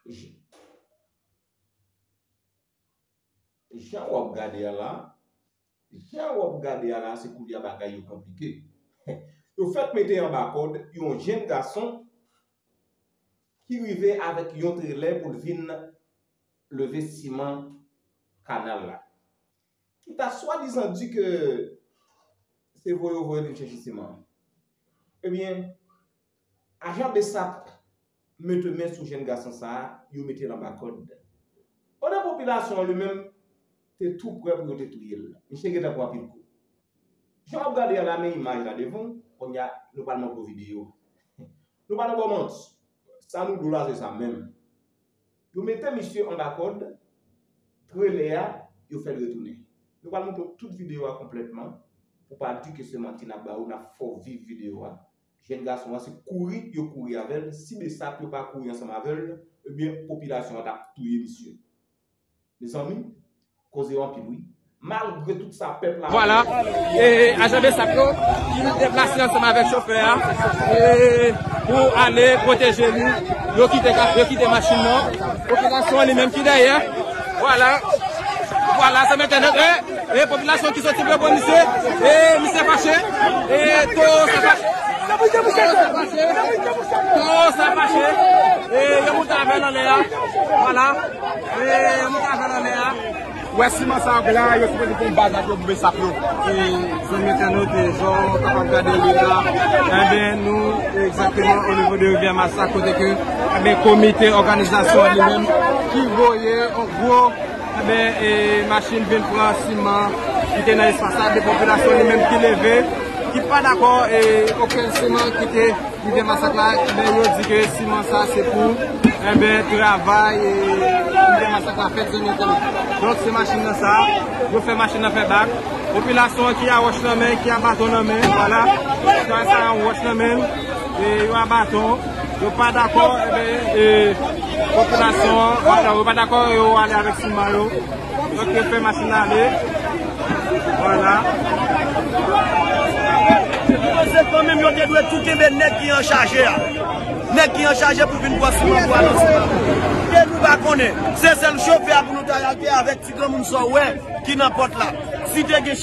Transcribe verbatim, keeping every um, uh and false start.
J-, jan w ap gade a la, jan w ap gade a la, se koulye a bagay yo konplike. Yo fèk mete anba kòd yon jenn gason ki rive avèk yon trelè pou l vin leve siman kanal la. Ki ta swadizan di ke se voye yo voye vin chèche siman. Ebyen, ajan BSAP mete men sou jenn gason sa a, yo mete l anba kòd. Pandan popilasyon an li menm te tou prè pou yo te touye l. Misye gentan pran anpil kou. Jan w ap gade a la, men imaj la devan w, kounye a, nou pral montre w videyo. Nou pa nan bò manti. Sa nou di w la, se sa menm. Yo mete misye anba kòd, trelè a, yo fè l retounen. Nou pral montre w tout videyo a konplètman, pou pa di ke se manti n ap ba ou, n ap fè w viv videyo a. Jenn gason an, se kouri yo kouri avè l. Si BSAP yo pa kouri ansanm avè l, ebyen, popilasyon an t ap touye misye. Mezanmi, koze yo anpil, wi. Malgre tout sa, pèp la. Vwala. E ajan BSAP yo ki deplase ansanm avèk chofè a, e pou ale pwoteje li. Yo kite ka-, yo kite machin nan. Popilasyon an li menm ki dèyè. Vwala. Vwala, se mentènant. E, e popilasyon ki soti pou yo pran misye. E misye fache. E to sa fache. To sa fache. To sa fache. E yo moute avè l anlè a. Vwala. E yo moute avè l anlè a. Ou wè siman sa yo gen la, yo sipoze fè yon baz ak yo pou BSAP yo. E zanmi entènot, e jan w kapab gade li la, enben, nou egzakteman o nivo de Rivyè Masak, kote ke, enben, komite òganizasyon an li menm ki voye yon gwo, enben, e machin vin pran siman ki te nan espas la, de popilasyon li menm ki leve, ki pa dakò, e okenn siman ki te Rivyè Masak la, enben, yo di ke siman sa se pou, enben, travay, e, Rivyè Masak la fèt, zanmi entènot. Donk, se machin nan sa, yo fè machin nan fè bak. Popilasyon an ki a wòch nan men, ki a baton nan men, vwala. Yo sa a wòch nan men, e yo a baton. Yo pa dakò, enben, e, popilasyon an, vwala, yo pa dakò, yo ale avèk siman yo. Donk, yo fè machin nan ale. Vwala. Mwen panse kanmenm yo te dwe tou kenbe nèg ki an chaje a. Nèg ki an chaje pou vin pran siman pou al ansanm avè l. Ke nou pa konnen. Se sèl chofè a pou nou ta rate avèk ti granmoun sa w wè ki nan pòt la. Si te gen